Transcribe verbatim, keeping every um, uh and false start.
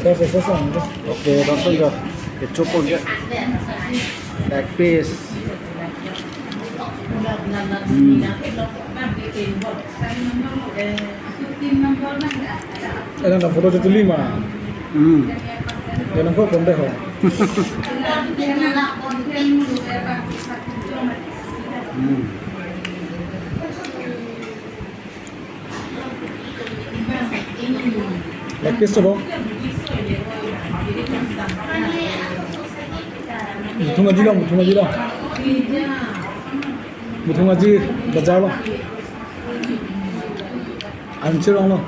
Yes, yes, yes, yes. Okay, langsung ke. Kecho pon ke. Leg piece. Hmm. Ena na photo chetuli ma. Hmm. Ena ko konde ho. Hmm. Leg piece chobo. Muthung aji lo, muthung aji lo. Muthung aji bazar lo. Anchorong lo.